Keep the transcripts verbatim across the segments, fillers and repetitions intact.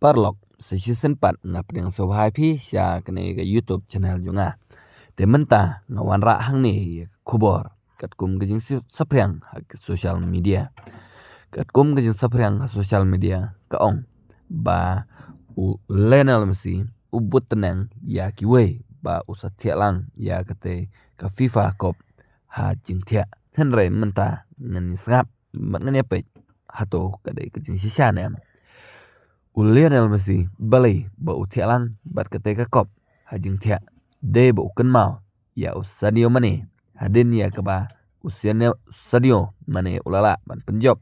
Paralok, sa shisien pat nga pdiang sngewbha ïa phi sha kane ka YouTube channel jong nga. Te mynta nga wanrah hangne ïa ka khubor katkum ka jingsaphriang ha social media. Katkum ka jingsaphriang ha social media ka ong ba u Lionel Messi u bud tneng ïa kiwei ba u sa thiah lang ïa kata ka FIFA Cup ha jingthiah. Hynrei mynta ngan ïa sngap bad ngan ïa peit hato ka dei ka jingshisha ne em. U Lionel Messi balei ba u thiah lang bad kata ka cup ha jingthiah? Dei ba u kynmaw ïa u Sadio Mane, hadien ïa kaba u Sadio Mane u la lah ban pynjop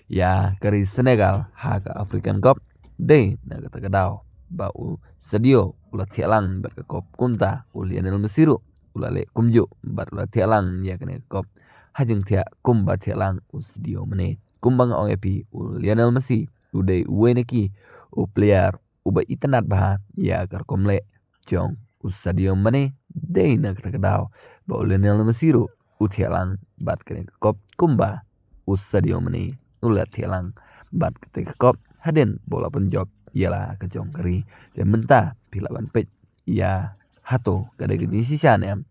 ïa ka ri Senegal ha ka African Cup? Dei na kata ka daw ba u Sadio u la thiah lang bad ka cup kumta u Lionel Messi ruh u la leh kumjuh bad u la thiah lang ïa kane ka cup ha jingthiah kumba thiah lang u Sadio Mane. Kumba nga ong ïa phi, u Lionel Messi u dei uwei na ki u player uba itynnad bha ïa ka rukom leh jong u Sadio Mane. Dei na kata ka daw ba u Lionel Messi ruh u thiah lang bad kane ka cup kumba u Sadio Mane u la thiah lang bad kata ka cup hadien ba u la pynjop ïa la ka jong ka ri. Te mynta phi lah ban peit ïa hato ka dei ka jingshisha ne em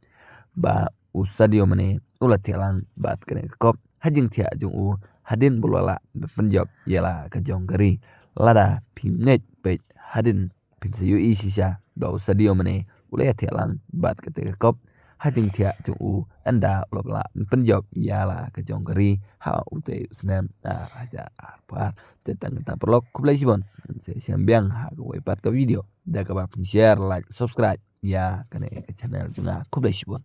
ba u Sadio Mane u la thiah lang bad kane ka cup ha jingthiah jong u hadien ba u la lah ban pynjop ïa la ka jong ka ri. Lada phi ngeit peit hadien phin sa ïohi shisha ba u Sadio Mane u la ïa thiah lang bad kata ka cup ha jingthiah jong u ynda u la lah ban pynjop ïa la ka jong ka ri ha utei u snem ar hajar arphew ar. Te tang kata paralok, khublei shibun. Ngan sa ïashem biang ha kawei pat ka video da kaba phin share, like, subscribe ïa kane ka channel jong nga. Khublei shibun.